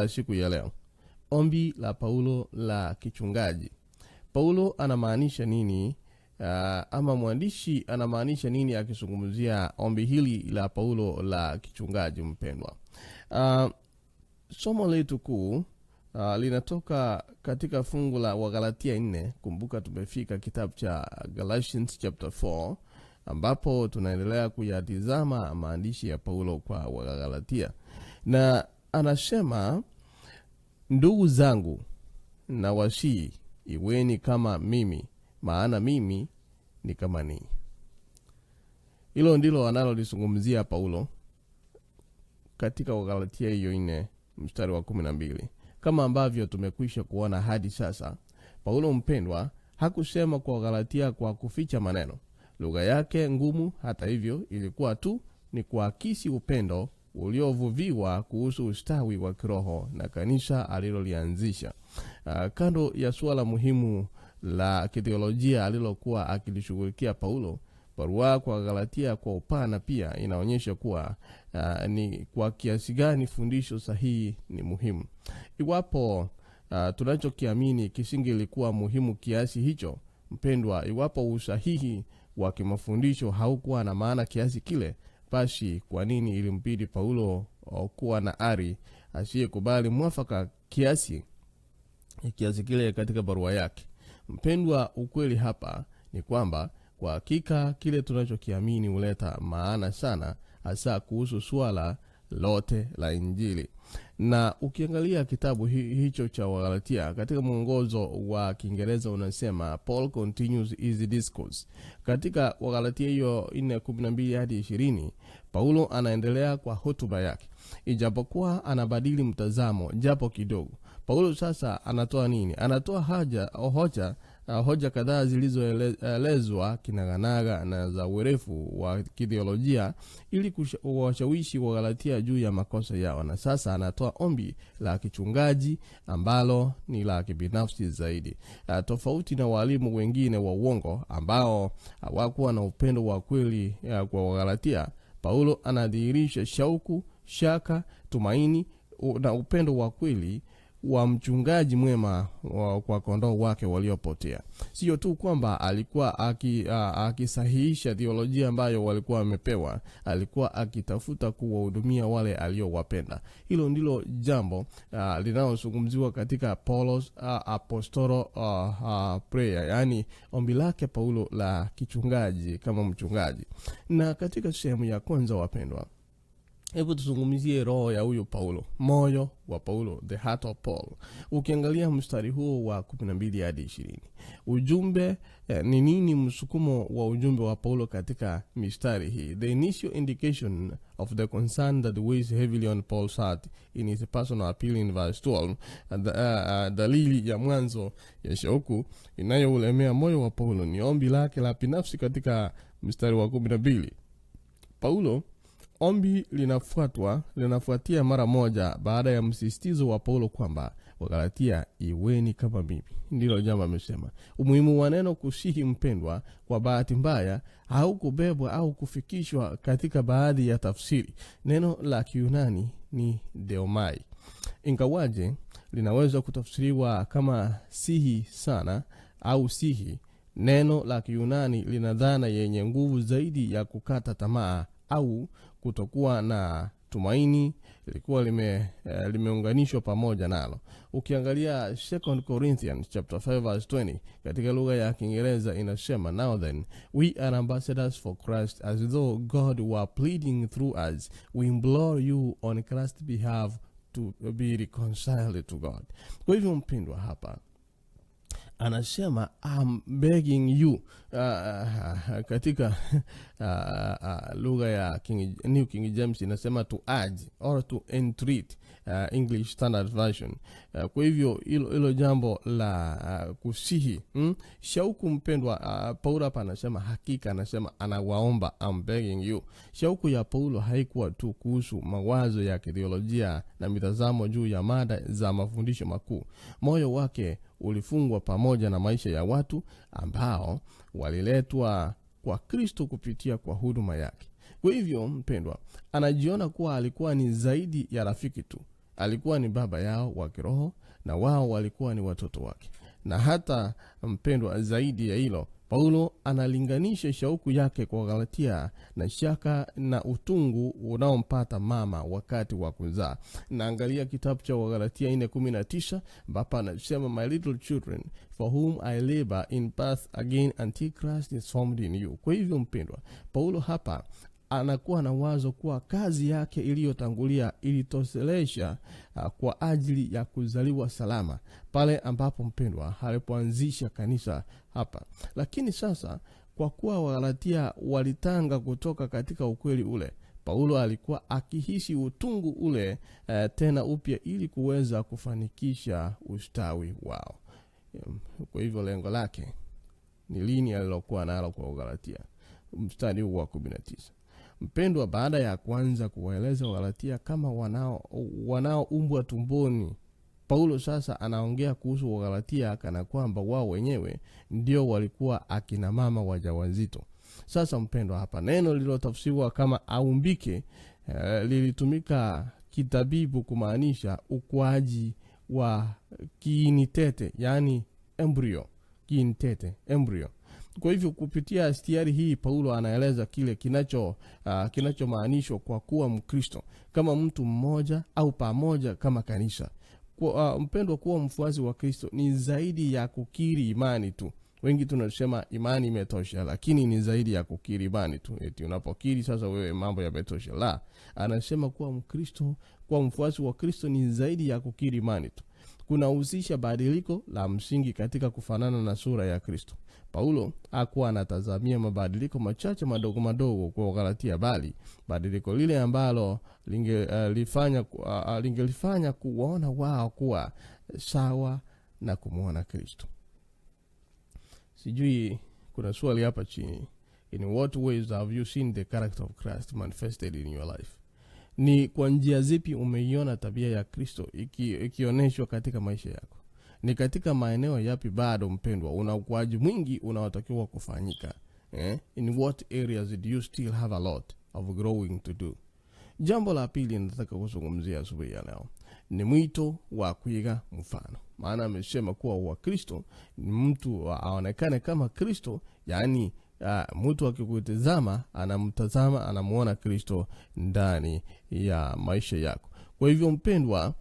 Siku ya leo, ombi la Paulo la kichungaji. Paulo anamaanisha nini? Ama mwandishi anamaanisha nini akizungumzia ombi hili la Paulo la kichungaji? Mpendwa, somo letu kuu linatoka katika fungu la Wagalatia 4. Kumbuka tumefika kitabu cha Galatians chapter 4 ambapo tunaendelea kuyatizama maandishi ya Paulo kwa Wagalatia, na anasema, "Ndugu zangu, nawasihi, iweni kama mimi, maana mimi ni kama ninyi." Hilo ndilo analolizungumzia Paulo katika Wagalatia hiyo 4 mstari wa 12. Kama ambavyo tumekwisha kuona hadi sasa, Paulo mpendwa hakusema kwa Wagalatia kwa kuficha maneno. Lugha yake ngumu, hata hivyo, ilikuwa tu ni kuakisi upendo uliovuviwa kuhusu ustawi wa kiroho na kanisa alilolianzisha. Kando ya suala muhimu la kithiolojia alilokuwa akilishughulikia Paulo, barua kwa Galatia kwa upana pia inaonyesha kuwa ni kwa kiasi gani fundisho sahihi ni muhimu. Iwapo tunachokiamini kisingelikuwa muhimu kiasi hicho, mpendwa, iwapo usahihi wa kimafundisho haukuwa na maana kiasi kile, basi kwa nini ilimbidi Paulo kuwa na ari asiyekubali mwafaka kiasi kile katika barua yake? Mpendwa, ukweli hapa ni kwamba kwa hakika kile tunachokiamini huleta maana sana, hasa kuhusu suala lote la Injili. Na ukiangalia kitabu hicho cha Wagalatia katika mwongozo wa Kiingereza unasema, "Paul continues his discourse." Katika Wagalatia hiyo 4:12 hadi 20, Paulo anaendelea kwa hotuba yake, ijapokuwa anabadili mtazamo japo kidogo. Paulo sasa anatoa nini? Anatoa hoja kadhaa zilizoelezwa kinaganaga na za urefu wa kithiolojia ili kuwashawishi Wagalatia juu ya makosa yao, na sasa anatoa ombi la kichungaji ambalo ni la kibinafsi zaidi. Tofauti na walimu wengine wa uongo ambao hawakuwa na upendo wa kweli kwa Wagalatia, Paulo anadhihirisha shauku, shaka, tumaini na upendo wa kweli wa mchungaji mwema kwa kondoo wake waliopotea. Sio tu kwamba alikuwa akisahihisha theolojia ambayo walikuwa wamepewa, alikuwa akitafuta kuwahudumia wale aliowapenda. Hilo ndilo jambo linalozungumziwa katika Paulo's pastoral prayer, yaani ombi lake Paulo la kichungaji kama mchungaji. Na katika sehemu ya kwanza, wapendwa, hebu tuzungumzie roho ya huyu Paulo, moyo wa Paulo, the heart of Paul. Ukiangalia mstari huo wa 12 hadi 20, ujumbe ni nini? Msukumo wa ujumbe wa Paulo katika mistari hii, the initial indication of the concern that weighs heavily on Paul's heart in his personal appeal in verse 12, dalili ya mwanzo ya shauku inayoulemea moyo wa Paulo ni ombi lake la binafsi katika mstari wa 12. Paulo ombi linafuatia mara moja baada ya msisitizo wa Paulo kwamba, "Wagalatia, iweni kama mimi." Ndilo jambo amesema. Umuhimu wa neno kusihi, mpendwa, kwa bahati mbaya haukubebwa au kufikishwa katika baadhi ya tafsiri. Neno la Kiyunani ni deomai, ingawaje linaweza kutafsiriwa kama sihi sana au sihi. Neno la Kiyunani lina dhana yenye nguvu zaidi ya kukata tamaa au kutokuwa na tumaini lilikuwa limeunganishwa pamoja nalo. Ukiangalia 2 Corinthians chapter 5 verse 20 katika lugha ya Kiingereza inasema, "Now then, we are ambassadors for Christ, as though God were pleading through us. We implore you on Christ's behalf to be reconciled to God." Kwa hivyo mpendwa, hapa anasema, "I'm begging you." Katika lugha ya New King James inasema to urge or to entreat, English Standard Version. Kwa hivyo hilo jambo la kusihi, Shauku mpendwa, Paulo hapa anasema hakika, anasema anawaomba, "I'm begging you." Shauku ya Paulo haikuwa tu kuhusu mawazo ya kithiolojia na mitazamo juu ya mada za mafundisho makuu. Moyo wake ulifungwa pamoja na maisha ya watu ambao waliletwa kwa Kristo kupitia kwa huduma yake. Kwa hivyo mpendwa, anajiona kuwa alikuwa ni zaidi ya rafiki tu. Alikuwa ni baba yao wa kiroho na wao walikuwa ni watoto wake. Na hata mpendwa, zaidi ya hilo, Paulo analinganisha shauku yake kwa Galatia na shaka na utungu unaompata mama wakati wa kuzaa. Naangalia kitabu cha Wagalatia 4:19 ambapo anasema, my little children for whom I labor in birth again until Christ is formed in you. Kwa hivyo mpendwa, Paulo hapa anakuwa na wazo kuwa kazi yake iliyotangulia ilitoshelesha kwa ajili ya kuzaliwa salama pale ambapo mpendwa alipoanzisha kanisa hapa. Lakini sasa kwa kuwa Wagalatia walitanga kutoka katika ukweli ule, Paulo alikuwa akihisi utungu ule tena upya ili kuweza kufanikisha ustawi wao. Kwa hivyo lengo lake ni lini alilokuwa nalo kwa Wagalatia? Mstari huu wa 19. Mpendwa, baada ya kuanza kuwaeleza Wagalatia kama wanaoumbwa tumboni, Paulo sasa anaongea kuhusu Wagalatia kana kwamba wao wenyewe ndio walikuwa akina mama wajawazito. Sasa mpendwa, hapa neno lililotafsiriwa kama aumbike lilitumika kitabibu kumaanisha ukuaji wa kiini tete, yaani embryo, kiini tete, embryo. Kwa hivyo kupitia istiari hii Paulo anaeleza kile kinachomaanishwa kwa kuwa Mkristo kama mtu mmoja au pamoja kama kanisa. Kwa, mpendwa, kuwa mfuasi wa Kristo ni zaidi ya kukiri imani tu. Wengi tunasema imani imetosha, lakini ni zaidi ya kukiri imani tu. Eti unapokiri sasa wewe mambo yametosha. La, anasema kuwa Mkristo, kuwa mfuasi wa Kristo ni zaidi ya kukiri imani tu. Kunahusisha badiliko la msingi katika kufanana na sura ya Kristo. Paulo hakuwa anatazamia mabadiliko machache madogo madogo kwa Galatia, bali badiliko lile ambalo lingelifanya kuwaona wao kuwa sawa na kumwona Kristo. Sijui kuna swali hapa chini. In what ways have you seen the character of Christ manifested in your life? Ni kwa njia zipi umeiona tabia ya Kristo ikioneshwa katika maisha yako? Ni katika maeneo yapi bado mpendwa una ukuaji mwingi unaotakiwa kufanyika? In what areas do you still have a lot of growing to do? Jambo la pili nataka kuzungumzia asubuhi ya leo ni mwito wa kuiga mfano. Maana amesema kuwa Wakristo ni mtu aonekane kama Kristo, yaani mtu akikutazama anamtazama anamuona Kristo ndani ya maisha yako. Kwa hivyo mpendwa,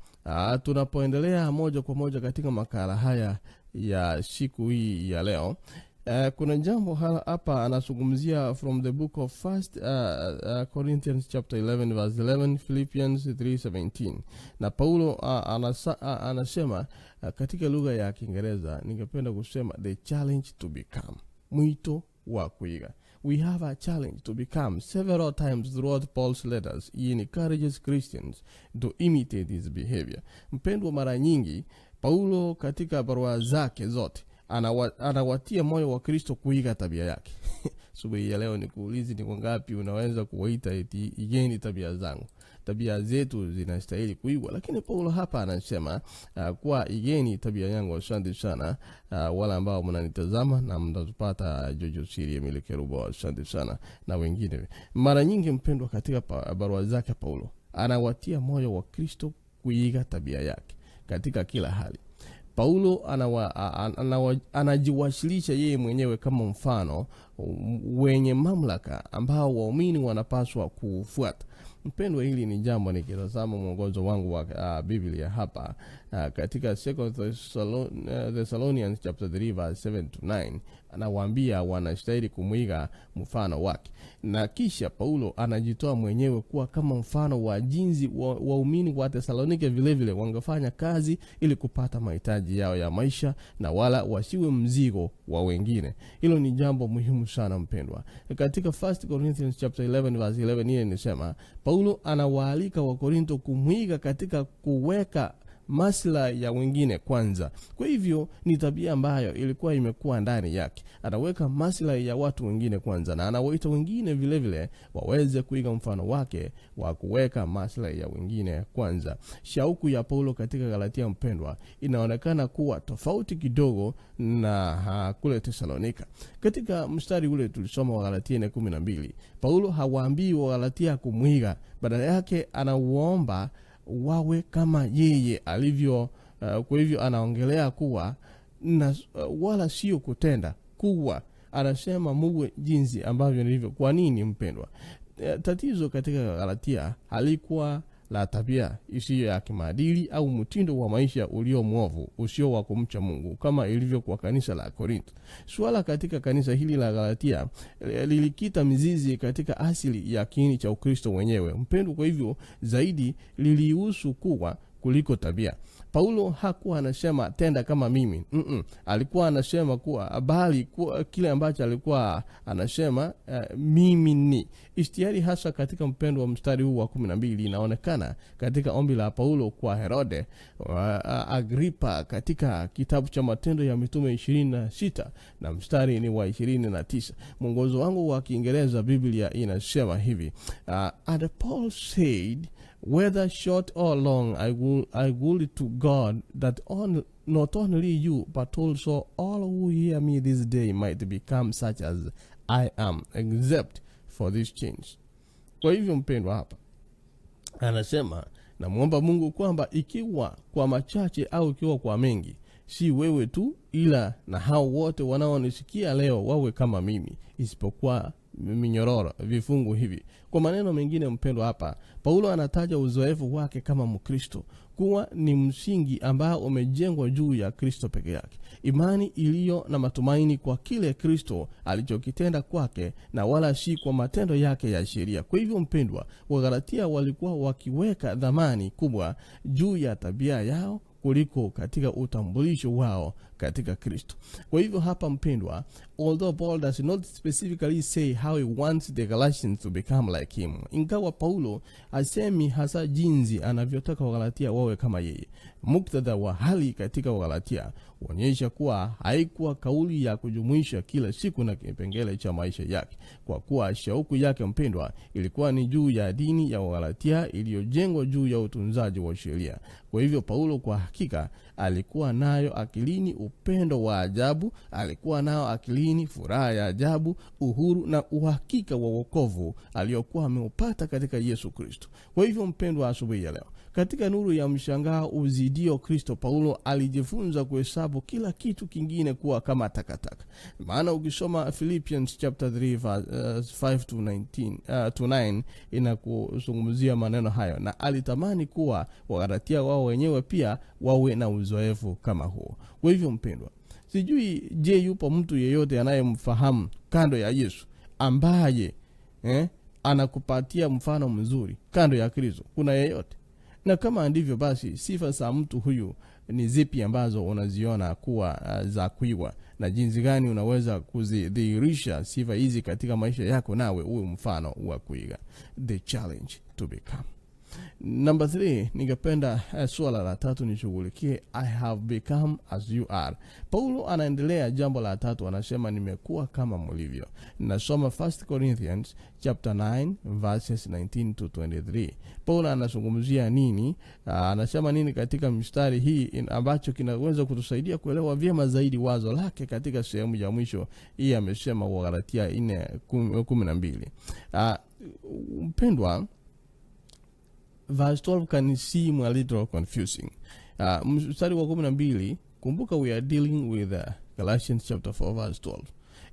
tunapoendelea moja kwa moja katika makala haya ya siku hii ya leo, kuna jambo hapa anazungumzia from the book of First Corinthians chapter 11 verse 11, Philippians 3:17. Na Paulo anasema katika lugha ya Kiingereza ningependa kusema the challenge to become, mwito wa kuiga. We have a challenge to become. Several times throughout Paul's letters, he encourages Christians to imitate his behavior. Mpendwa, mara nyingi Paulo katika barua zake zote anawatia moyo wa Kristo kuiga tabia yake. Asubuhi ya leo nikuulize, ni wangapi unaweza kuwaita eti igeni tabia zangu? Tabia zetu zinastahili kuigwa, lakini Paulo hapa anasema kuwa igeni tabia yangu. Asante sana wale ambao mnanitazama na mnatupata Jojo Siri, Emily Kerubo, asante sana na wengine. Mara nyingi mpendwa, katika barua zake Paulo anawatia moyo wa Kristo kuiga tabia yake katika kila hali. Paulo anajiwasilisha yeye mwenyewe kama mfano wenye mamlaka ambao waumini wanapaswa kufuata. Mpendwa, hili ni jambo nikitazama mwongozo wangu wa Biblia hapa katika Second Thessalonians chapter 3 verse 7 to 9, anawaambia wanastahili kumwiga mfano wake. Na kisha Paulo anajitoa mwenyewe kuwa kama mfano wa jinsi waumini wa Thessalonike vile vile wangefanya kazi ili kupata mahitaji yao ya maisha na wala wasiwe mzigo wa wengine. Hilo ni jambo muhimu sana mpendwa. Katika 1 Corinthians chapter 11 verse 11 ile inasema Paulo anawaalika wa Korinto kumwiga katika kuweka maslahi ya wengine kwanza. Kwa hivyo ni tabia ambayo ilikuwa imekuwa ndani yake. Anaweka maslahi ya watu wengine kwanza na anawaita wengine vile vile waweze kuiga mfano wake wa kuweka maslahi ya wengine kwanza. Shauku ya Paulo katika Galatia mpendwa inaonekana kuwa tofauti kidogo na kule Thesalonika. Katika mstari ule tulisoma wa Galatia 4:12, Paulo hawaambii wa Galatia kumwiga, badala yake anauomba wawe kama yeye alivyo. Kwa hivyo anaongelea kuwa na, wala sio kutenda kuwa, anasema muwe jinsi ambavyo nilivyo. Kwa nini mpendwa? Tatizo katika Galatia halikuwa la tabia isiyo ya kimaadili au mtindo wa maisha ulio mwovu usio wa kumcha Mungu kama ilivyo kwa kanisa la Korinto. Suala katika kanisa hili la Galatia lilikita mizizi katika asili ya kiini cha Ukristo wenyewe mpendwa. Kwa hivyo zaidi lilihusu kuwa kuliko tabia. Paulo hakuwa anasema tenda kama mimi. Alikuwa anasema kuwa, bali kuwa, kile ambacho alikuwa anasema mimi ni istiari hasa katika mpendo wa mstari huu wa 12 inaonekana katika ombi la Paulo kwa Herode Agripa katika kitabu cha Matendo ya Mitume 26 na mstari ni wa 29. Mwongozo wangu wa Kiingereza Biblia inasema hivi: And Paul said, whether short or long, I will to God that not only you, but also all who hear me this day might become such as I am, except for this change. Kwa hivyo mpendwa, hapa anasema namwomba Mungu kwamba ikiwa kwa machache au ikiwa kwa mengi, si wewe tu, ila na hao wote wanaonisikia leo wawe kama mimi, isipokuwa minyororo vifungu hivi. Kwa maneno mengine, mpendwa, hapa Paulo anataja uzoefu wake kama Mkristo kuwa ni msingi ambao umejengwa juu ya Kristo peke yake, imani iliyo na matumaini kwa kile Kristo alichokitenda kwake na wala si kwa matendo yake ya sheria. Kwa hivyo mpendwa, Wagalatia walikuwa wakiweka dhamani kubwa juu ya tabia yao kuliko katika utambulisho wao katika Kristo. Kwa hivyo hapa mpendwa, although Paul does not specifically say how he wants the Galatians to become like him, ingawa Paulo hasemi hasa jinsi anavyotaka Wagalatia wawe kama yeye, muktadha wa hali katika Wagalatia huonyesha kuwa haikuwa kauli ya kujumuisha kila siku na kipengele cha maisha yake, kwa kuwa shauku yake mpendwa ilikuwa ni juu ya dini ya Wagalatia iliyojengwa juu ya utunzaji wa sheria. Kwa hivyo Paulo kwa hakika alikuwa nayo akilini upendo wa ajabu, alikuwa nayo akilini furaha ya ajabu, uhuru na uhakika wa wokovu aliyokuwa ameupata katika Yesu Kristo. Kwa hivyo mpendwa, asubuhi ya leo, katika nuru ya mshangao uzidio Kristo, Paulo alijifunza kuhesabu kila kitu kingine kuwa kama takataka. Maana ukisoma Philippians chapter 3 verse 5 to 19, to 9 inakuzungumzia maneno hayo, na alitamani kuwa Wagalatia wao wenyewe pia wawe na uzoefu kama huo. Kwa hivyo mpendwa, sijui, je, yupo mtu yeyote anayemfahamu kando ya Yesu ambaye anakupatia mfano mzuri kando ya Kristo? Kuna yeyote? Na kama ndivyo, basi sifa za mtu huyu ni zipi ambazo unaziona kuwa za kuigwa, na jinsi gani unaweza kuzidhihirisha sifa hizi katika maisha yako, nawe uwe mfano wa kuiga? The challenge to become. Number 3, ningependa suala la tatu nishughulikie, I have become as you are. Paulo anaendelea jambo la tatu, anasema nimekuwa kama mlivyo. Nasoma 1 Corinthians chapter 9 verses 19 to 23. Paulo anazungumzia nini? Anasema nini katika mstari hii ambacho kinaweza kutusaidia kuelewa vyema zaidi wazo lake katika sehemu ya mwisho hii? Amesema Wagalatia 4:12. Mpendwa, verse 12 can seem a little confusing. Mstari wa 12, kumbuka we are dealing with Galatians chapter 4 verse 12.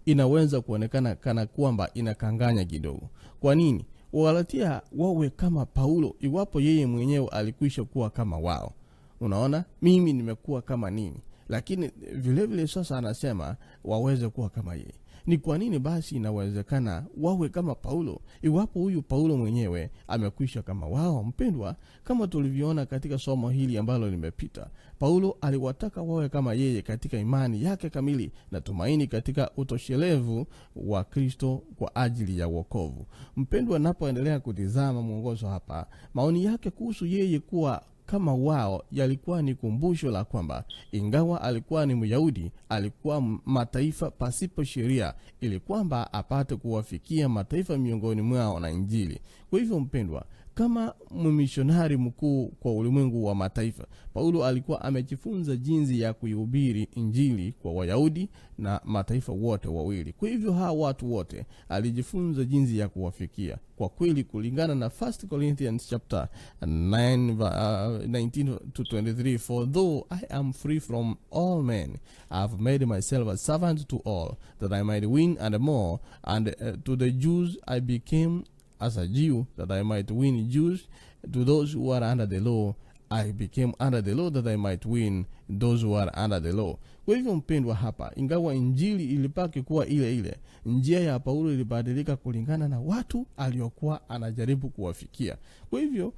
Inaweza kuonekana kana kwamba inakanganya kidogo. Kwa nini Wagalatia wawe kama Paulo iwapo yeye mwenyewe alikwisha kuwa kama wao? Unaona, mimi nimekuwa kama nini, lakini vile vile sasa anasema waweze kuwa kama yeye. Ni kwa nini basi inawezekana wawe kama Paulo iwapo huyu Paulo mwenyewe amekwisha kama wao? Mpendwa, kama tulivyoona katika somo hili ambalo limepita, Paulo aliwataka wawe kama yeye katika imani yake kamili na tumaini katika utoshelevu wa Kristo kwa ajili ya wokovu. Mpendwa, napoendelea kutizama mwongozo hapa, maoni yake kuhusu yeye kuwa kama wao yalikuwa ni kumbusho la kwamba ingawa alikuwa ni Myahudi, alikuwa mataifa pasipo sheria, ili kwamba apate kuwafikia mataifa miongoni mwao na Injili. Kwa hivyo mpendwa, Kama mishonari mkuu kwa ulimwengu wa mataifa, Paulo alikuwa amejifunza jinsi ya kuihubiri Injili kwa Wayahudi na mataifa wote wawili. Kwa hivyo hawa watu wote alijifunza jinsi ya kuwafikia kwa kweli, kulingana na 1 Corinthians chapter 9, 19 to 23: "For though I am free from all men, I have made myself a servant to all, that I might win and more. And to the Jews I became as a Jew, that I might win Jews. To those who are under the law I became under the law, that I might win those who are under the law." Kwa hivyo mpendwa, hapa ingawa injili ilibaki kuwa ile ile, njia ya Paulo ilibadilika kulingana na watu aliokuwa anajaribu kuwafikia. Kwa hivyo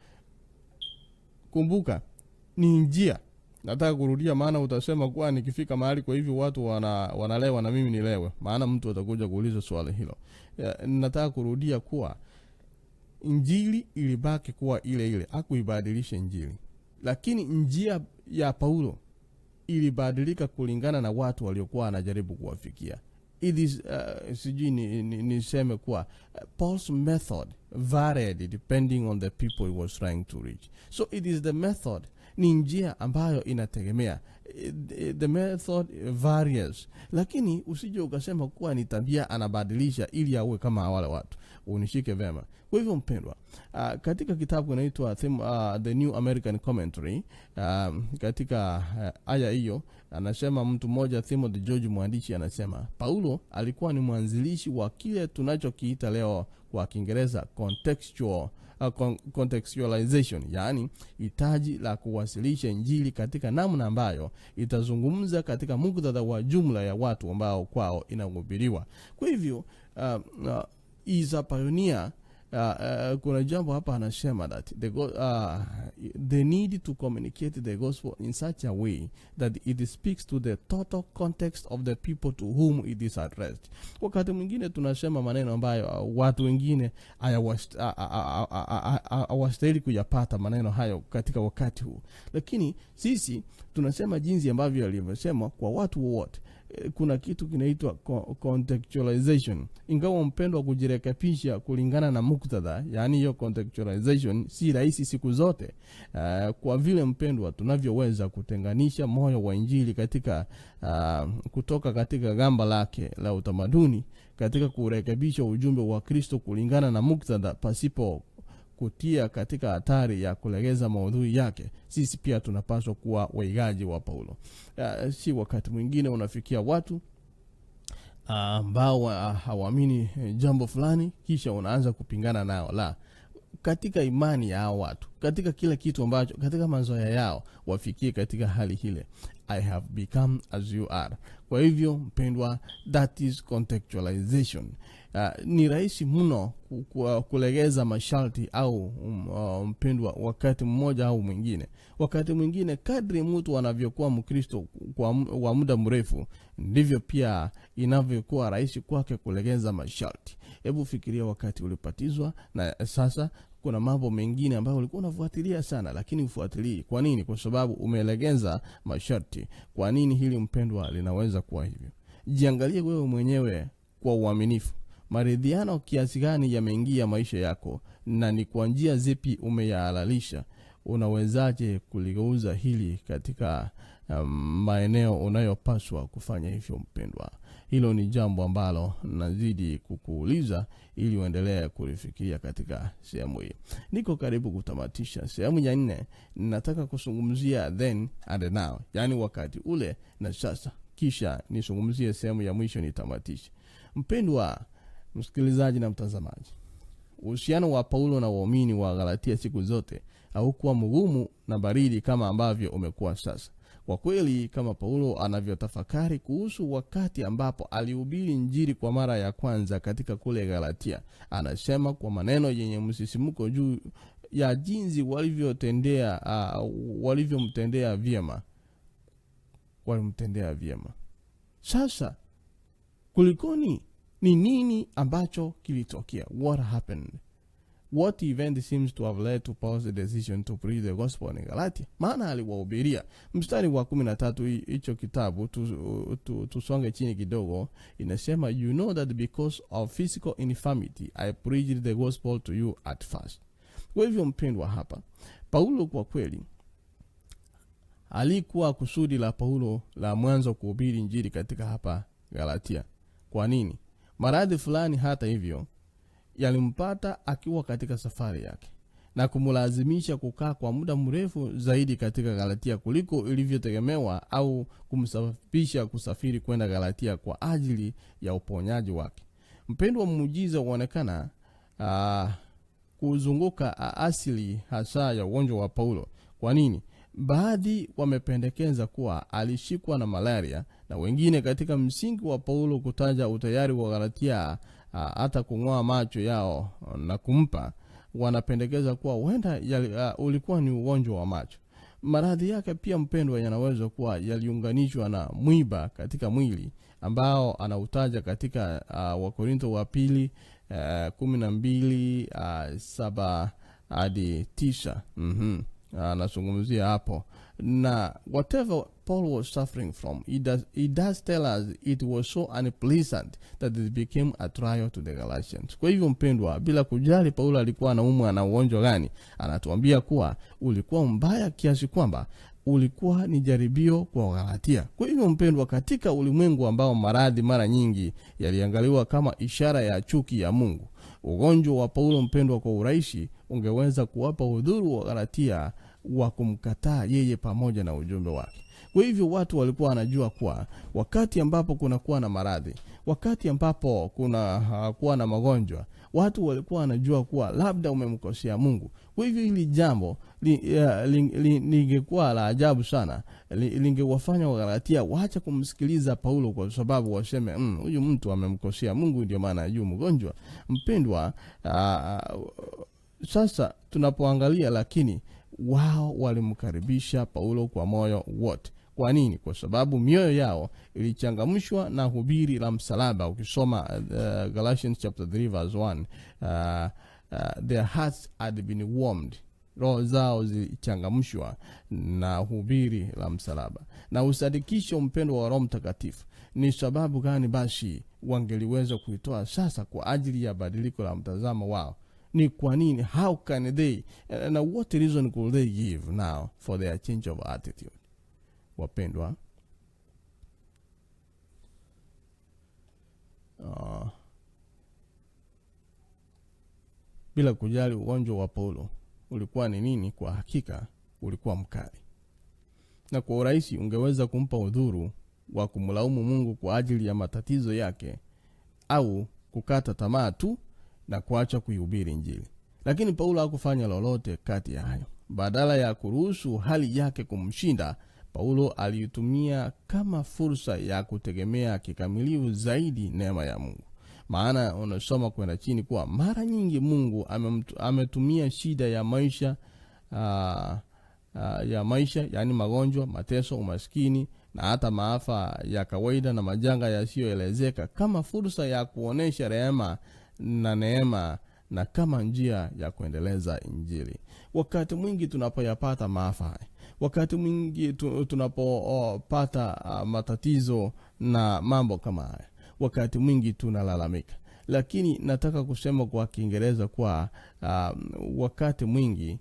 kumbuka, ni njia. Nataka kurudia, maana utasema kuwa nikifika mahali kwa hivyo watu wanalewa na mimi nilewe, maana mtu atakuja kuuliza swali hilo. Nataka kurudia kuwa injili ilibaki kuwa ile ile, hakuibadilisha injili, lakini njia ya Paulo ilibadilika kulingana na watu waliokuwa anajaribu kuwafikia. It is, sijui niseme kuwa Paul's method varied depending on the people he was trying to reach. So it is the method, ni njia ambayo inategemea. The method varies, lakini usije ukasema kuwa ni tabia anabadilisha ili awe kama wale watu. Unishike vema. Kwa hivyo mpendwa, katika kitabu kinaitwa The New American Commentary, katika aya hiyo anasema mtu mmoja, Timothy George, mwandishi, anasema Paulo alikuwa ni mwanzilishi wa kile tunachokiita leo kwa Kiingereza contextualization, yaani hitaji la kuwasilisha injili katika namna ambayo itazungumza katika muktadha wa jumla ya watu ambao kwao inahubiriwa. Kwa hivyo is a pioneer. Kuna jambo hapa anasema that the need to communicate the gospel in such a way that it speaks to the total context of the people to whom it is addressed. Wakati mwingine tunasema maneno ambayo watu wengine hawastahili kuyapata maneno hayo katika wakati huu, lakini sisi tunasema jinsi ambavyo yalivyosema kwa watu wote. Kuna kitu kinaitwa contextualization. Ingawa mpendwa, kujirekebisha kulingana na muktadha, yaani hiyo contextualization, si rahisi siku zote. Kwa vile mpendwa, tunavyoweza kutenganisha moyo wa injili katika kutoka katika gamba lake la utamaduni katika kurekebisha ujumbe wa Kristo kulingana na muktadha pasipo kutia katika hatari ya kulegeza maudhui yake, sisi pia tunapaswa kuwa waigaji wa Paulo. Si wakati mwingine unafikia watu ambao hawaamini jambo fulani, kisha unaanza kupingana nao. La, katika imani ya hao watu, katika kila kitu ambacho, katika mazoea yao, wafikie katika hali ile, "I have become as you are." Kwa hivyo mpendwa, that is contextualization. Ni rahisi mno kulegeza masharti au mpendwa, wakati mmoja au mwingine. Wakati mwingine kadri mtu anavyokuwa Mkristo wa muda mrefu, ndivyo pia inavyokuwa rahisi kwake kulegeza masharti. Hebu fikiria wakati ulibatizwa na sasa kuna mambo mengine ambayo ulikuwa unafuatilia sana, lakini ufuatilii. Kwa nini? Kwa sababu umelegeza masharti. Kwa nini hili mpendwa linaweza kuwa hivyo? Jiangalie wewe mwenyewe kwa uaminifu. Maridhiano kiasi gani yameingia maisha yako na ni kwa njia zipi umeyahalalisha? Unawezaje kuligeuza hili katika maeneo unayopaswa kufanya hivyo mpendwa? Hilo ni jambo ambalo nazidi kukuuliza ili uendelee kulifikiria katika sehemu hii. Niko karibu kutamatisha sehemu ya nne. Nataka kuzungumzia then and now, yaani wakati ule na sasa, kisha nizungumzie sehemu ya mwisho nitamatishe. Mpendwa msikilizaji na mtazamaji, uhusiano wa Paulo na waumini wa Galatia siku zote haukuwa mgumu na baridi kama ambavyo umekuwa sasa. Kwa kweli, kama Paulo anavyotafakari kuhusu wakati ambapo alihubiri Injili kwa mara ya kwanza katika kule Galatia, anasema kwa maneno yenye msisimuko juu ya jinsi walivyomtendea vyema, walimtendea vyema. Sasa kulikoni? Ni nini ambacho kilitokea? What happened? What event seems to have led to Paul's decision to preach the gospel in Galatia? Maana aliwahubiria. Mstari wa 13 hicho kitabu, tusonge chini kidogo, inasema, "You know that because of physical infirmity I preached the gospel to you at first." Kwa hivyo mpendwa, hapa Paulo kwa kweli alikuwa kusudi la Paulo la mwanzo kuhubiri Injili katika hapa Galatia. Kwa nini? Maradhi fulani hata hivyo yalimpata akiwa katika safari yake na kumlazimisha kukaa kwa muda mrefu zaidi katika Galatia kuliko ilivyotegemewa au kumsababisha kusafiri kwenda Galatia kwa ajili ya uponyaji wake. Mpendwa, muujiza huonekana kuzunguka asili hasa ya ugonjwa wa Paulo. Kwa nini? Baadhi wamependekeza kuwa alishikwa na malaria na wengine katika msingi wa Paulo kutaja utayari wa Galatia hata kung'oa macho yao na kumpa, wanapendekeza kuwa huenda ulikuwa ni ugonjwa wa macho. Maradhi yake pia, mpendwa, yanaweza kuwa yaliunganishwa na mwiba katika mwili ambao anautaja katika Wakorintho wa pili 12:7 hadi 9. Anazungumzia hapo na whatever Paul was suffering from, he does tell us it was so unpleasant that it became a trial to the Galatians. Kwa hivyo mpendwa, bila kujali Paulo alikuwa anaumwa na ugonjwa gani, anatuambia kuwa ulikuwa mbaya kiasi kwamba ulikuwa ni jaribio kwa Wagalatia. Kwa hivyo mpendwa, katika ulimwengu ambao maradhi mara nyingi yaliangaliwa kama ishara ya chuki ya Mungu, ugonjwa wa Paulo, mpendwa, kwa urahisi ungeweza kuwapa udhuru wa Galatia wa kumkataa yeye pamoja na ujumbe wake. Kwa hivyo watu walikuwa wanajua kuwa wakati ambapo kunakuwa na maradhi, wakati ambapo kuna kuwa na magonjwa, watu walikuwa wanajua kuwa labda umemkosea Mungu. Kwa hivyo hili jambo lingekuwa la ajabu sana, lingewafanya Wagalatia waache kumsikiliza Paulo kwa sababu waseme, huyu mtu amemkosea Mungu, ndio maana yu mgonjwa." Mpendwa, sasa tunapoangalia, lakini wao walimkaribisha Paulo kwa moyo wote. Kwa nini? Kwa sababu mioyo yao ilichangamshwa na hubiri la msalaba. Ukisoma Galatians chapter 3 verse 1, their hearts had been warmed, roho zao zilichangamshwa na hubiri la msalaba na usadikisho, mpendo wa Roho Mtakatifu. Ni sababu gani basi wangeliweza kuitoa sasa kwa ajili ya badiliko la mtazamo wao? Ni kwa nini? How can they, and what reason could they give now for their change of attitude? Wapendwa, bila kujali ugonjwa wa Paulo ulikuwa ni nini, kwa hakika ulikuwa mkali, na kwa urahisi ungeweza kumpa udhuru wa kumlaumu Mungu kwa ajili ya matatizo yake au kukata tamaa tu na kuacha kuihubiri Injili. Lakini Paulo hakufanya lolote kati ya hayo. Badala ya kuruhusu hali yake kumshinda, Paulo aliitumia kama fursa ya kutegemea kikamilifu zaidi neema ya Mungu. Maana unasoma kwenda chini kuwa mara nyingi Mungu ametumia shida ya maisha, yaani magonjwa, mateso, umaskini na hata maafa ya kawaida na majanga yasiyoelezeka kama fursa ya kuonesha rehema na neema na kama njia ya kuendeleza Injili. Wakati mwingi tunapoyapata maafa haya, wakati mwingi tunapopata matatizo na mambo kama haya, wakati mwingi tunalalamika, lakini nataka kusema kwa Kiingereza kwa wakati mwingi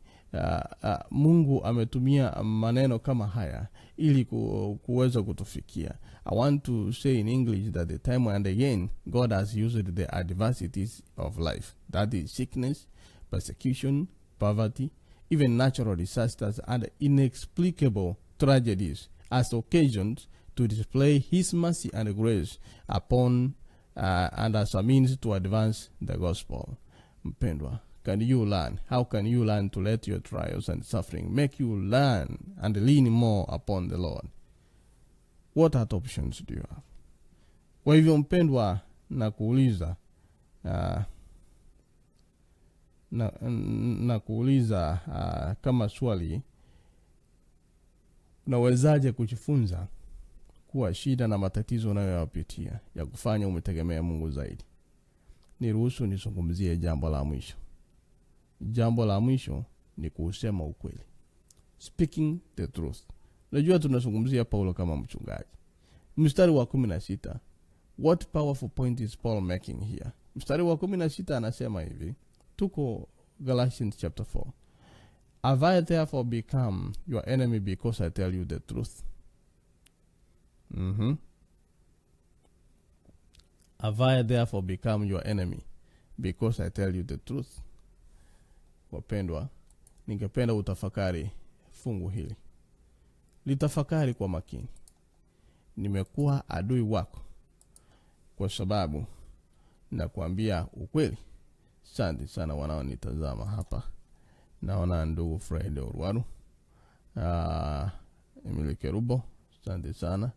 Mungu ametumia maneno kama haya ili kuweza kutufikia. I want to say in English that the time and again God has used the adversities of life, that is sickness, persecution, poverty, even natural disasters and inexplicable tragedies as occasions to display His mercy and grace upon and as a means to advance the gospel. Mpendwa, can you learn? How can you learn to let your trials and suffering make you learn and lean more upon the Lord? What other options do you have? Kwa hivyo mpendwa, na kuuliza kama swali, unawezaje kujifunza kuwa shida na matatizo unayoyapitia ya kufanya umtegemee Mungu zaidi? Niruhusu nizungumzie jambo la mwisho. Jambo la mwisho ni kusema ukweli, speaking the truth. Najua tunazungumzia Paulo kama mchungaji. Mstari wa 16, what powerful point is Paul making here? Mstari wa 16 anasema hivi, tuko Galatians chapter 4. Have I therefore become your enemy because I tell you the truth? Have I therefore become your enemy because I tell you the truth? Wapendwa, ningependa utafakari fungu hili, litafakari kwa makini. Nimekuwa adui wako kwa sababu nakuambia ukweli. Asante sana wanaonitazama hapa. Naona ndugu Fred Orwaru, Emily Kerubo, asante sana,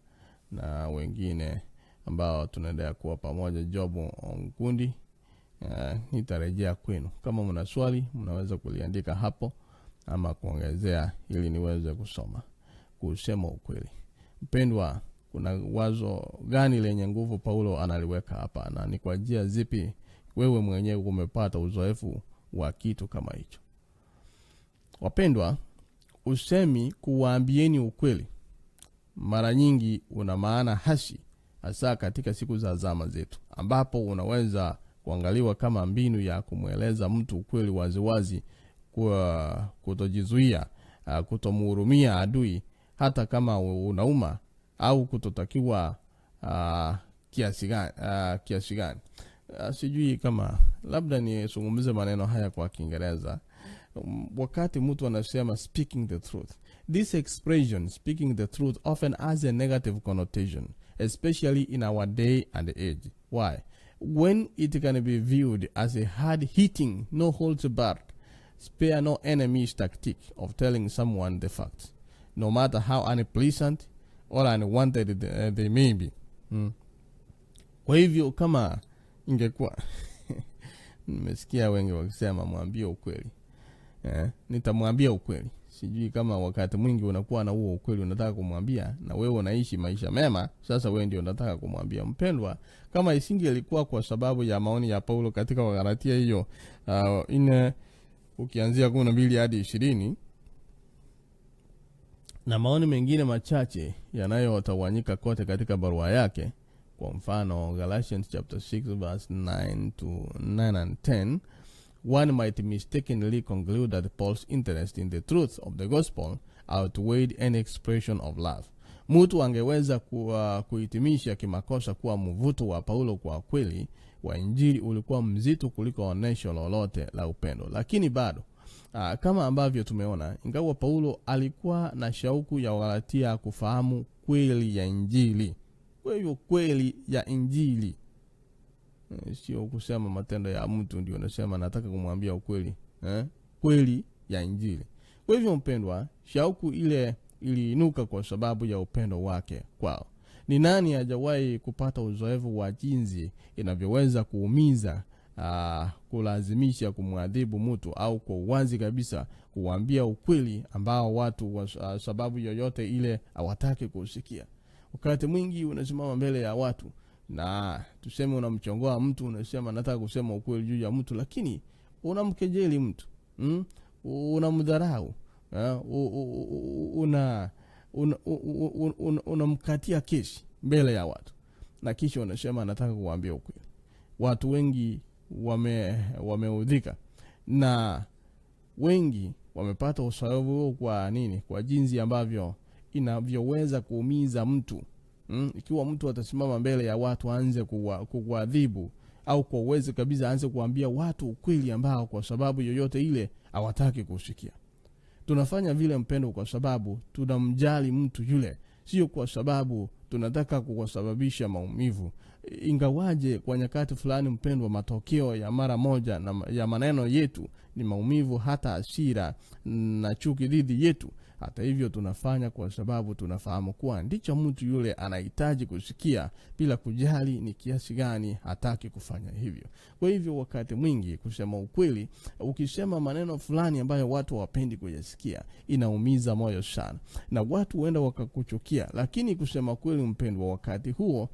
na wengine ambao tunaendelea kuwa pamoja, Jobu Ongundi. Nitarejea kwenu. Kama mna swali mnaweza kuliandika hapo ama kuongezea ili niweze kusoma. Kusema ukweli, mpendwa, kuna wazo gani lenye nguvu Paulo analiweka hapa, na ni kwa njia zipi wewe mwenyewe umepata uzoefu wa kitu kama hicho? Wapendwa, usemi kuwaambieni ukweli mara nyingi una maana hasi, hasa katika siku za zama zetu, ambapo unaweza kuangaliwa kama mbinu ya kumweleza mtu ukweli waziwazi, kwa kutojizuia, kutomhurumia adui hata kama unauma au kutotakiwa kiasi gani, kiasi gani. Sijui kama labda nizungumze maneno haya kwa Kiingereza. Wakati mtu anasema "speaking the truth", this expression, "speaking the truth", often has a negative connotation, especially in our day and age. Why? When it can be viewed as a hard hitting, no holds barred, spare no enemies tactic of telling someone the facts, no matter how unpleasant or unwanted they may be. Kwa hivyo kama ingekuwa nimesikia wengi wakisema mwambie ukweli, nitamwambia ukweli. Sijui kama wakati mwingi unakuwa na huo ukweli unataka kumwambia, na wewe unaishi maisha mema, sasa wewe ndio unataka kumwambia. Mpendwa, kama isingelikuwa kwa sababu ya maoni ya Paulo katika Wagalatia hiyo 4 ukianzia 12 hadi 20 na maoni mengine machache yanayotawanyika kote katika barua yake, kwa mfano Galatians chapter 6 verse 9 to 9 and 10, one might mistakenly conclude that Paul's interest in the truth of the gospel outweighed any expression of love. Mtu angeweza kuhitimisha kimakosa kuwa mvuto wa Paulo kwa kweli wa Injili ulikuwa mzito kuliko onyesho lolote la upendo. Lakini bado kama ambavyo tumeona, ingawa Paulo alikuwa na shauku ya Wagalatia kufahamu kweli ya Injili. Kwa hivyo kweli ya Injili, sio kusema matendo ya mtu ndio unasema nataka kumwambia ukweli, eh? Kweli ya Injili. Kwa hivyo mpendwa, shauku ile iliinuka kwa sababu ya upendo wake kwao. Ni nani hajawahi kupata uzoefu wa jinsi inavyoweza kuumiza, kulazimisha kumwadhibu mtu au kwa uwazi kabisa kuambia ukweli ambao watu wa sababu yoyote ile hawataki kusikia? Wakati mwingi unasimama mbele ya watu na tuseme unamchongoa mtu, unasema nataka kusema ukweli juu ya mtu, lakini unamkejeli mtu, Unamdharau, unamkatia kesi mbele ya watu, na kisha unasema nataka kuwaambia ukweli. Watu wengi wameudhika na wengi wamepata uzoefu huo. Kwa nini? Kwa jinsi ambavyo inavyoweza kuumiza mtu. Ikiwa mtu atasimama mbele ya watu aanze kuadhibu au kwa uwezo kabisa aanze kuambia watu ukweli ambao kwa sababu yoyote ile hawataki kusikia. Tunafanya vile, mpendo, kwa sababu tunamjali mtu yule, sio kwa sababu tunataka kuwasababisha maumivu. Ingawaje kwa nyakati fulani, mpendwa, matokeo ya mara moja na ya maneno yetu ni maumivu, hata hasira na chuki dhidi yetu. Hata hivyo, tunafanya kwa sababu tunafahamu kuwa ndicho mtu yule anahitaji kusikia, bila kujali ni kiasi gani hataki kufanya hivyo. Kwa hivyo, wakati mwingi kusema ukweli, ukisema maneno fulani ambayo watu hawapendi kuyasikia, inaumiza moyo sana, na watu huenda wakakuchukia. Lakini kusema kweli, mpendwa, wakati huo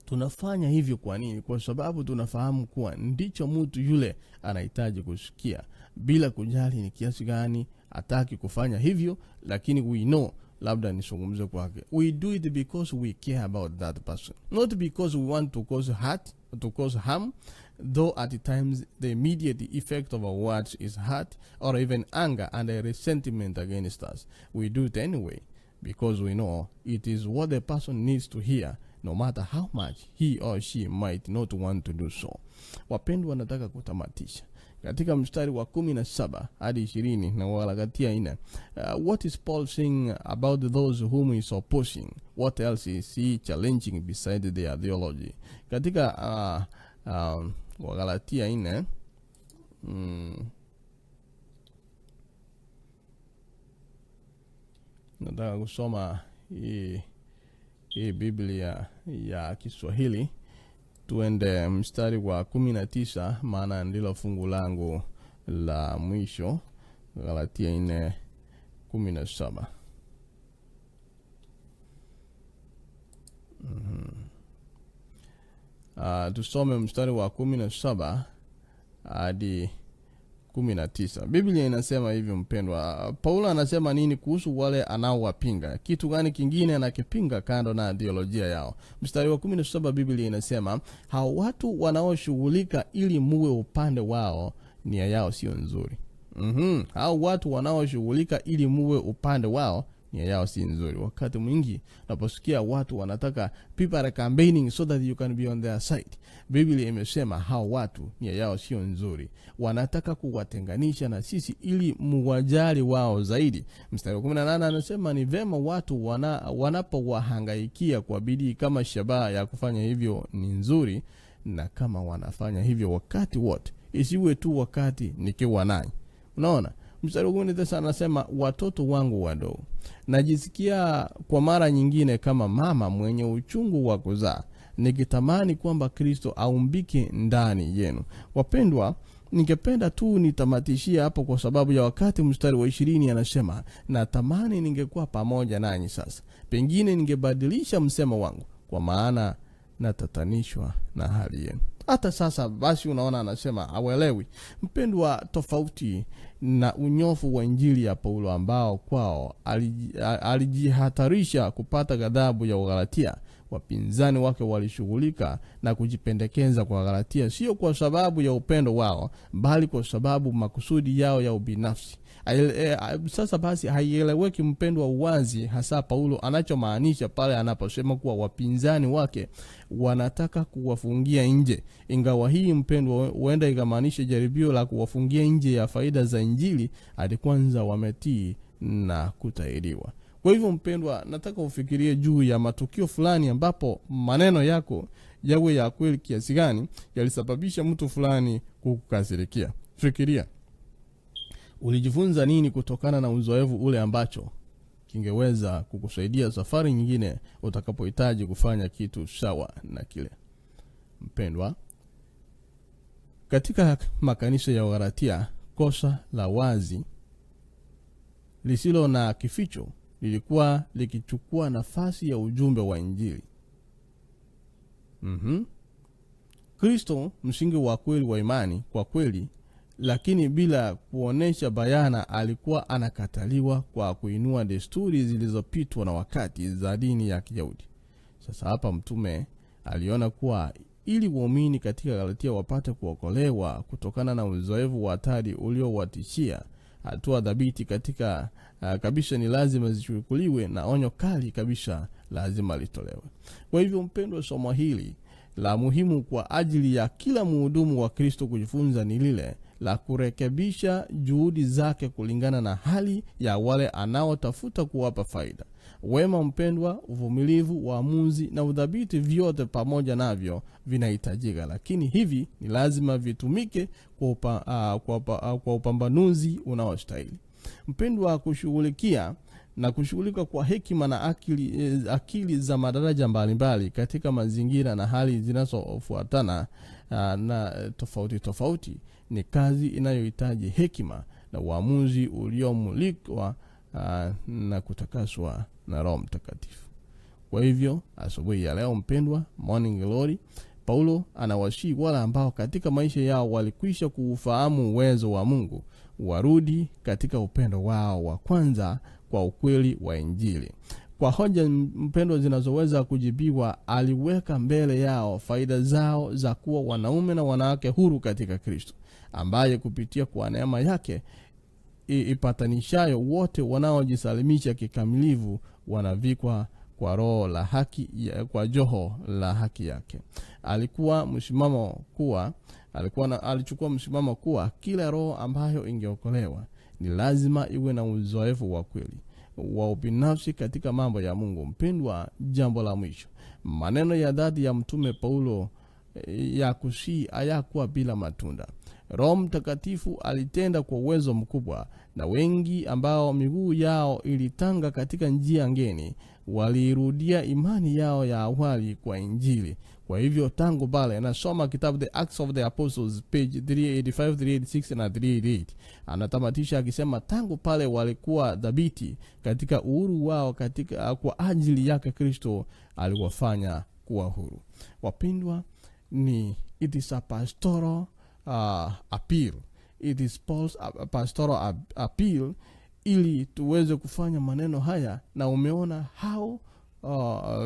tunafanya hivyo kwa nini? Kwa sababu tunafahamu kuwa ndicho mtu yule anahitaji kusikia, bila kujali ni kiasi gani hataki kufanya hivyo. Lakini we know, labda nizungumze kwake, we do it because we care about that person, not because we want to cause hurt. to cause harm, though at times the immediate effect of our words is hurt or even anger and a resentment against us. We do it anyway because we know it is what the person needs to hear, no matter how much he or she might not want to do so. Wapendwa, nataka kutamatisha katika mstari wa 17 hadi 20 na Wagalatia 4. What is Paul saying about those whom he is opposing? What else is he challenging beside their theology? Katika Wagalatia 4, nataka kusoma hii Biblia ya Kiswahili. Tuende mstari wa 19, maana ndilo fungu langu la mwisho. Galatia 4:17. Tusome mstari wa 17 hadi 19. Biblia inasema hivi, mpendwa. Paulo anasema nini kuhusu wale anaowapinga? Kitu gani kingine anakipinga kando na theolojia yao? Mstari wa 17, Biblia inasema hao watu wanaoshughulika ili muwe upande wao, nia yao sio nzuri. Hao watu wanaoshughulika ili muwe upande wao, nia yao si nzuri. Wakati mwingi unaposikia watu wanataka, people are campaigning so that you can be on their side, Biblia imesema hao watu nia yao sio nzuri, wanataka kuwatenganisha na sisi ili muwajali wao zaidi. Mstari wa 18 anasema ni vema watu wanapowahangaikia kwa bidii, kama shabaha ya kufanya hivyo ni nzuri, na kama wanafanya hivyo wakati wote, isiwe tu wakati nikiwa nanyi. Unaona, mstari wa 19 anasema, watoto wangu wadogo, najisikia kwa mara nyingine kama mama mwenye uchungu wa kuzaa, nikitamani kwamba Kristo aumbike ndani yenu. Wapendwa, ningependa tu nitamatishie hapo kwa sababu ya wakati. Mstari wa 20 anasema, natamani ningekuwa pamoja nanyi sasa, pengine ningebadilisha msemo wangu, kwa maana natatanishwa na hali yenu. Hata sasa basi, unaona anasema hawelewi. Mpendwa, tofauti na unyofu wa Injili ya Paulo ambao kwao alijihatarisha kupata ghadhabu ya Wagalatia, wapinzani wake walishughulika na kujipendekeza kwa Wagalatia, sio kwa sababu ya upendo wao, bali kwa sababu makusudi yao ya ubinafsi. Sasa basi haieleweki, mpendwa, uwazi hasa Paulo anachomaanisha pale anaposema kuwa wapinzani wake wanataka kuwafungia nje. Ingawa hii, mpendwa, huenda ikamaanisha jaribio la kuwafungia nje ya faida za Injili hadi kwanza wametii na kutahiriwa. Kwa hivyo, mpendwa, nataka ufikirie juu ya matukio fulani ambapo maneno yako, yawe ya kweli kiasi gani, yalisababisha mtu fulani kukukasirikia. Fikiria ulijifunza nini kutokana na uzoefu ule ambacho kingeweza kukusaidia safari nyingine utakapohitaji kufanya kitu sawa na kile. Mpendwa, katika makanisa ya Galatia, kosa la wazi lisilo na kificho lilikuwa likichukua nafasi ya ujumbe wa Injili. Kristo, msingi wa kweli wa imani kwa kweli, lakini bila kuonesha bayana, alikuwa anakataliwa kwa kuinua desturi zilizopitwa na wakati za dini ya Kiyahudi. Sasa hapa mtume aliona kuwa ili waumini katika Galatia wapate kuokolewa kutokana na uzoefu wa hatari uliowatishia, hatua dhabiti katika kabisa ni lazima zichukuliwe na onyo kali kabisa lazima litolewe. Kwa hivyo, mpendwa, somo hili la muhimu kwa ajili ya kila mhudumu wa Kristo kujifunza ni lile la kurekebisha juhudi zake kulingana na hali ya wale anaotafuta kuwapa faida. Wema, mpendwa, uvumilivu, uamuzi na udhabiti, vyote pamoja navyo vinahitajika, lakini hivi ni lazima vitumike kwa upambanuzi unaostahili. Mpendwa, kushughulikia na kushughulika kwa hekima na akili za madaraja mbalimbali katika mazingira na hali zinazofuatana na tofauti tofauti ni kazi inayohitaji hekima na uamuzi uliomulikwa na kutakaswa na Roho Mtakatifu. Kwa hivyo asubuhi ya leo, mpendwa, Morning Glory, Paulo anawasihi wale ambao katika maisha yao walikwisha kuufahamu uwezo wa Mungu warudi katika upendo wao wa kwanza kwa ukweli wa Injili. Kwa hoja, mpendwa, zinazoweza kujibiwa, aliweka mbele yao faida zao za kuwa wanaume na wanawake huru katika Kristo, ambaye kupitia kwa neema yake ipatanishayo wote wanaojisalimisha kikamilifu wanavikwa kwa roho la haki, kwa joho la haki yake. Alikuwa msimamo kuwa alikuwa na, alichukua msimamo kuwa kila roho ambayo ingeokolewa ni lazima iwe na uzoefu wa kweli wa ubinafsi katika mambo ya Mungu. Mpendwa, jambo la mwisho, maneno ya dhati ya Mtume Paulo ya kusii hayakuwa bila matunda. Roho Mtakatifu alitenda kwa uwezo mkubwa, na wengi ambao miguu yao ilitanga katika njia ngeni waliirudia imani yao ya awali kwa Injili. Kwa hivyo tangu pale, nasoma kitabu The Acts of the Apostles page 385, 386 na 388. Anatamatisha akisema tangu pale walikuwa dhabiti katika uhuru wao katika, kwa ajili yake Kristo aliwafanya kuwa huru. Wapendwa, ni it is a pastoral appeal. It is Paul's pastoral appeal ili tuweze kufanya maneno haya, na umeona how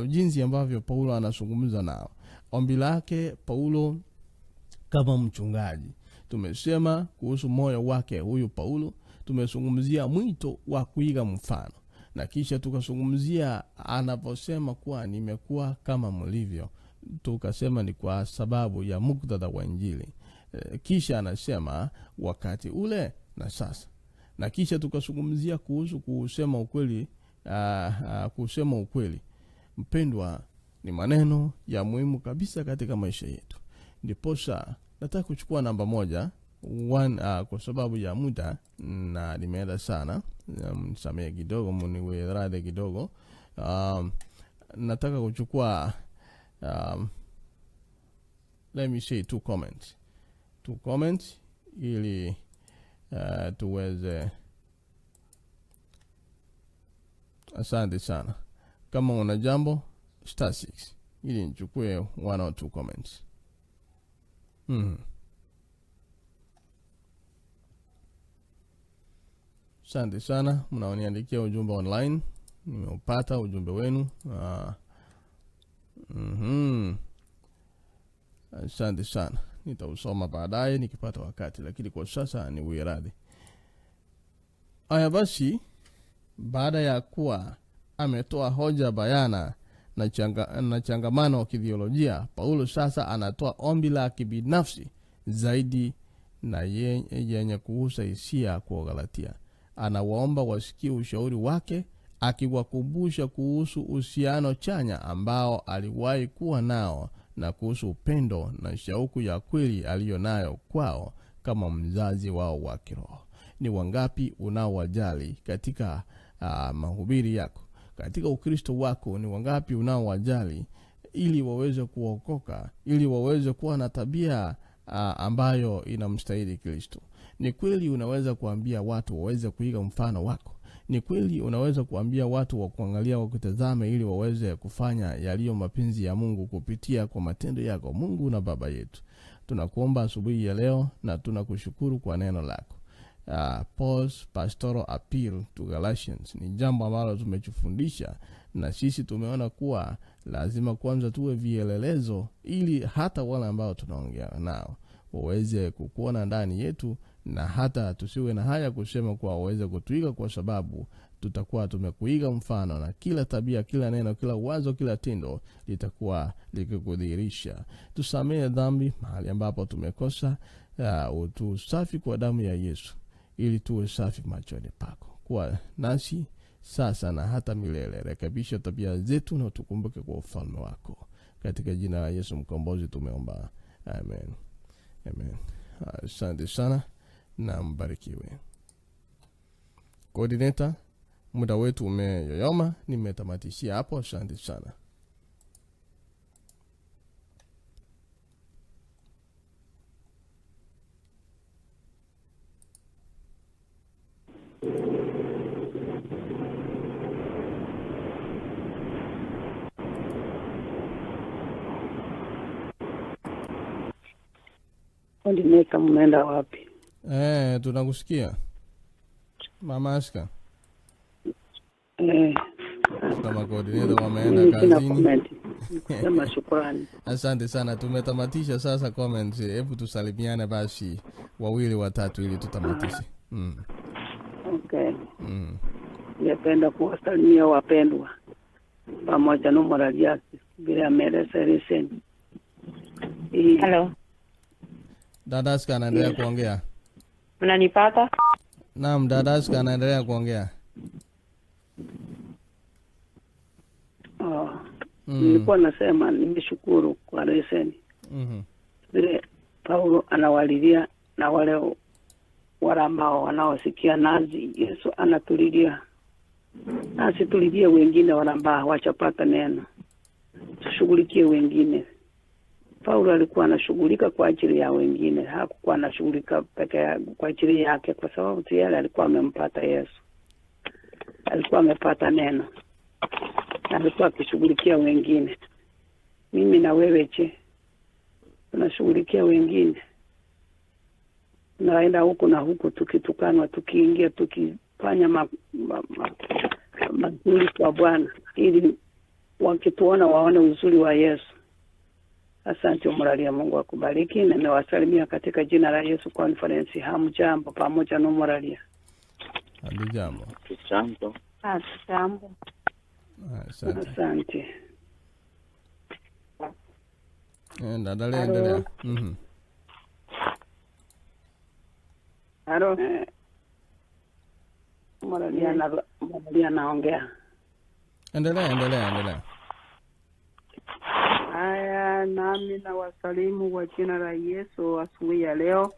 jinsi ambavyo Paulo anazungumza nao. Ombi lake Paulo kama mchungaji, tumesema kuhusu moyo wake huyu Paulo, tumezungumzia mwito wa kuiga mfano, na kisha tukazungumzia anaposema kuwa nimekuwa kama mlivyo, tukasema ni kwa sababu ya muktadha wa Injili. Kisha anasema wakati ule na sasa, na kisha tukazungumzia kuhusu kusema ukweli. Kusema ukweli, mpendwa, ni maneno ya muhimu kabisa katika maisha yetu. Ndiposa nataka kuchukua namba moja one, kwa sababu ya muda na nimeenda sana, mnisamehe kidogo, mniwe radhi kidogo. Nataka kuchukua let me say two comments ili tuweze. Asante sana. Kama una jambo, star 6 ili nichukue one or two comments. Asante sana mnaoniandikia ujumbe online, nimeupata ujumbe wenu. Asante sana, nitausoma baadaye nikipata wakati, lakini kwa sasa ni radhi. Aya basi, baada ya kuwa ametoa hoja bayana na changamano kithiolojia, Paulo sasa anatoa ombi la kibinafsi zaidi na yenye kuhusa hisia kwa Galatia. Anawaomba wasikie ushauri wake, akiwakumbusha kuhusu uhusiano chanya ambao aliwahi kuwa nao na kuhusu upendo na shauku ya kweli aliyo nayo kwao kama mzazi wao wa kiroho. Ni wangapi unaowajali katika mahubiri yako, katika Ukristo wako? Ni wangapi unaowajali ili waweze kuokoka, ili waweze kuwa na tabia ambayo inamstahili Kristo? Ni kweli unaweza kuambia watu waweze kuiga mfano wako. Ni kweli unaweza kuambia watu wa kuangalia, wakutazame, ili waweze kufanya yaliyo mapenzi ya Mungu kupitia kwa matendo yako. Mungu na Baba yetu, tunakuomba asubuhi ya leo na tunakushukuru kwa neno lako. Paul's pastoral appeal to Galatians ni jambo ambalo tumejifundisha na sisi tumeona kuwa lazima kwanza tuwe vielelezo ili hata wale ambao tunaongea nao waweze kukuona ndani yetu, na hata tusiwe na haya kusema kuwa waweze kutuiga, kwa sababu tutakuwa tumekuiga mfano, na kila tabia, kila neno, kila wazo, kila tendo litakuwa likikudhihirisha. Tusamehe dhambi mahali ambapo tumekosa, utusafi kwa damu ya Yesu ili tuwe safi machoni pako. Kuwa nasi sasa na hata milele. Rekebisha tabia zetu na utukumbuke kwa ufalme wako. Katika jina la Yesu mkombozi tumeomba, amen, amen. Asante sana na mbarikiwe. Coordinator, muda wetu umeyoyoma, nimetamatishia hapo. Asante sana. Coordinator, mnaenda wapi? Tunakusikia Mama Aska. Eh, Kama coordinator wameenda Mimi sina kazini. comment. Sema shukrani. Asante sana, tumetamatisha sasa comments. Hebu tusalimiane basi wawili watatu ili tutamatishe. Okay. Ningependa kuwasalimia wapendwa pamoja na Moraliasi vile ameeleza leseni hii. Halo, Dada Aska anaendelea kuongea. mnanipata? Naam, dada Aska anaendelea kuongea. Oh, nilikuwa nasema nimeshukuru kwa leseni vile Paulo anawalilia na wale wale ambao wanaosikia nazi, Yesu anatulilia nasi tulilie wengine wale ambao hawajapata neno, tushughulikie wengine. Paulo alikuwa anashughulika kwa ajili ya wengine, hakukuwa anashughulika peke yake kwa ajili yake, kwa sababu tayari alikuwa amempata Yesu, alikuwa amepata neno, alikuwa akishughulikia wengine. Mimi na wewe, je, tunashughulikia wengine? Tunaenda huku na huku tukitukanwa, tukiingia, tukifanya mazuri kwa Bwana ili wakituona waone uzuri wa Yesu. Asante Umuralia, Mungu akubariki. Na nimewasalimia katika jina la Yesu Conference. Hamjambo pamoja na Umuralia. Hatujambo. Jambo. Hatujambo. Asante. Asante. Dada Lea, endelea. Halo. Umuralia naongea. Endelea, endelea, endelea. Haya, nami na wasalimu kwa jina la Yesu asubuhi ya leo,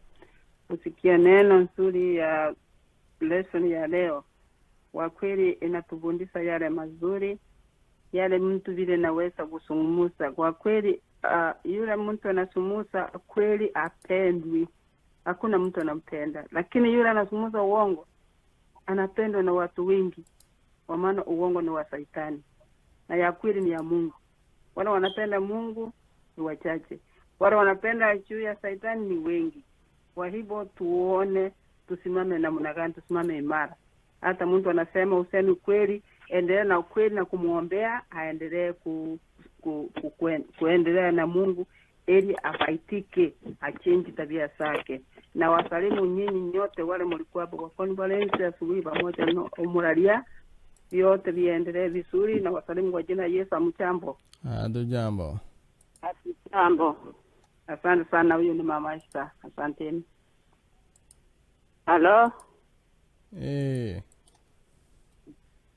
kusikia neno nzuri ya lesson ya leo. Kwa kweli inatufundisha yale mazuri, yale mtu vile naweza kusungumuza. Kwa kweli yule mtu anasungumuza kweli apendwi, hakuna mtu anampenda, lakini yule anasungumuza uongo anapendwa na watu wengi, kwa maana uongo ni wa Saitani na ya kweli ni ya Mungu. Wale wanapenda Mungu ni wachache, wale wanapenda juu ya Saitani ni wengi. Kwa hivyo tuone, tusimame namna gani, tusimame imara. Hata mtu anasema usemi kweli, endelea na ukweli na kumwombea aendelee kuendelea na Mungu ili afaitike, achenji tabia zake. Na wasalimu nyinyi nyote wale mlikuwa hapo kwa conference asubuhi pamoja na Umuralia, vyote viendelee vizuri na wasalimu kwa jina Yesu. Amchambo. Hatujambo. Hatujambo. Asante sana. Huyu ni Mama Esther. Asanteni. Halo,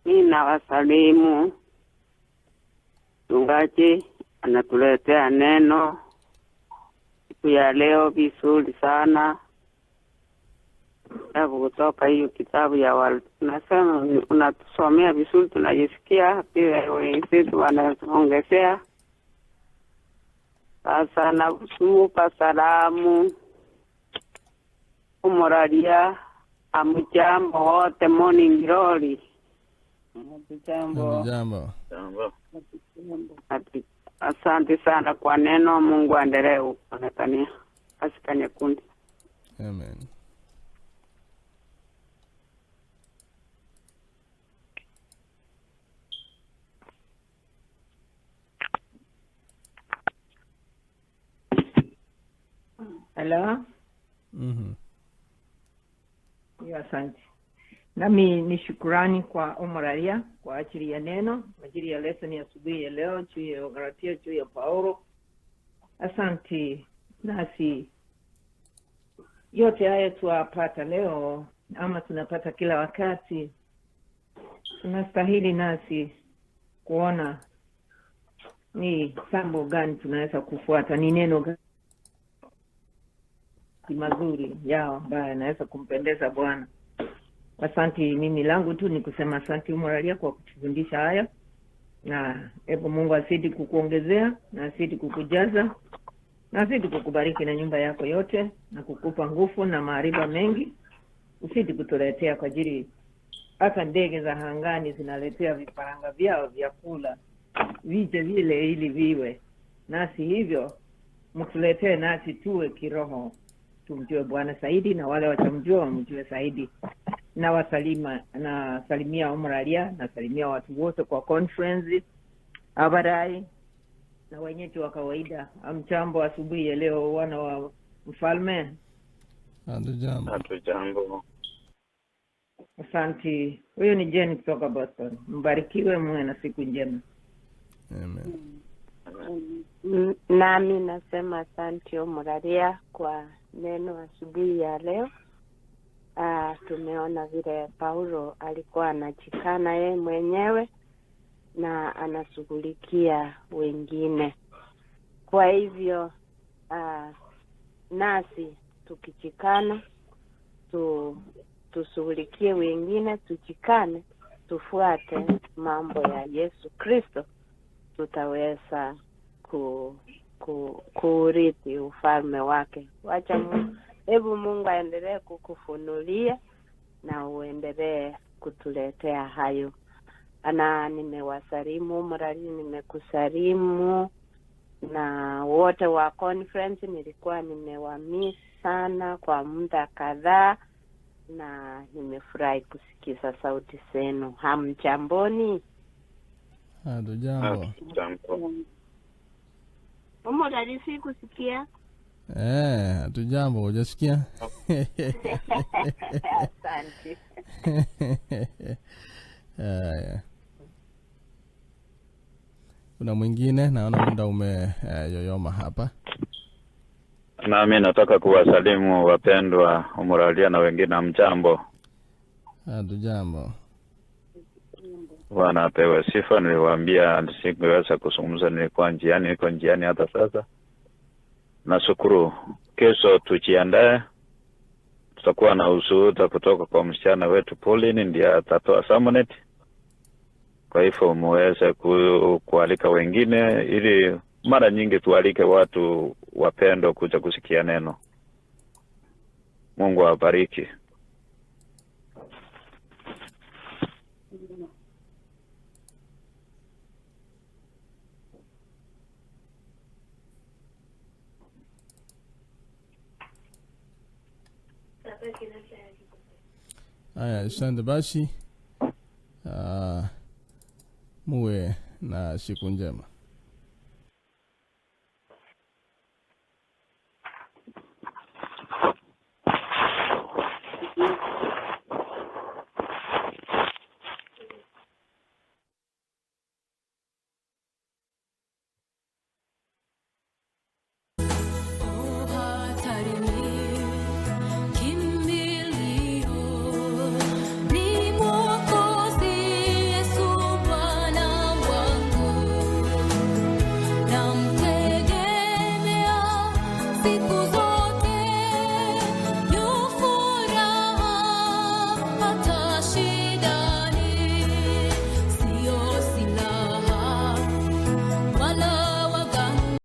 mi nawasalimu. Mchungaji anatuletea neno siku ya leo vizuri sana. Kitabu kutoka hiyo kitabu ya wal, unasema unatusomea vizuri, tunajisikia pia wenzetu wanatuongezea. Sasa nakupa salamu Umuralia, amujambo wote, morning glory. Hatujambo. Hatujambo. Jambo. Asante sana kwa neno. Mungu aendelee kuonekania katika nyekundu. Amen. Halo. Yo, asante. Nami ni shukurani kwa Umuralia kwa ajili ya neno, kwa ajili ya lesson ya asubuhi ya leo juu ya Galatia, juu ya Paulo. Asante. Nasi yote haya tuwapata leo ama tunapata kila wakati, tunastahili nasi kuona ni sambo gani tunaweza kufuata, ni neno gani mazuri yao ambayo yanaweza kumpendeza Bwana. Asante. Mimi langu tu ni kusema asante Umuralia kwa kutufundisha haya, na hebu Mungu azidi kukuongezea na azidi kukujaza na azidi kukubariki na nyumba yako yote na kukupa nguvu na maarifa mengi, usidi kutuletea kwa ajili hata ndege za hangani zinaletea vifaranga vyao vyakula vije vile ili viwe nasi, hivyo mtuletee nasi tuwe kiroho, tumjue Bwana zaidi na wale watamjua wamjue zaidi. Na nasalimia Omralia, nasalimia watu wote kwa conference abarai na wenyeji wa kawaida. Amchambo asubuhi ya leo, wana wa mfalme. Hatujambo. Hatujambo. Asante. Huyu ni Jane kutoka Boston. Mbarikiwe, muwe na siku njema. Amen. Nami nasema asante Omuraria kwa neno asubuhi ya leo. Tumeona vile Paulo alikuwa anajikana yeye mwenyewe na anashughulikia wengine. Kwa hivyo nasi tukijikana tushughulikie wengine, tujikane, tufuate mambo ya Yesu Kristo, tutaweza kuurithi ufalme wake. Wacha hebu Mungu aendelee kukufunulia na uendelee kutuletea hayo. Ana nimewasalimu Mrali, nimekusalimu na wote wa conference. Nilikuwa nimewamiss sana kwa muda kadhaa na nimefurahi kusikiza sauti zenu. Hamjamboni? Hatujambo. Hatujambo. Mrali, sikusikia. Hatujambo, hujasikia? Asante. Haya. Kuna mwingine, naona muda umeyoyoma hapa. Nami nataka kuwasalimu wapendwa Omuralia na wengine. Mjambo. Hatujambo. Bwana apewe sifa. Niliwaambia sikuweza kuzungumza, nilikuwa njiani, niko njiani hata sasa. Nashukuru. Kesho tujiandae, tutakuwa na ushuhuda kutoka kwa msichana wetu Pauline, ndiye atatoa sermonet. Kwa hivyo muweze kualika wengine, ili mara nyingi tualike watu wapendwa kuja kusikia neno. Mungu awabariki. Haya, asante basi. Muwe na siku njema.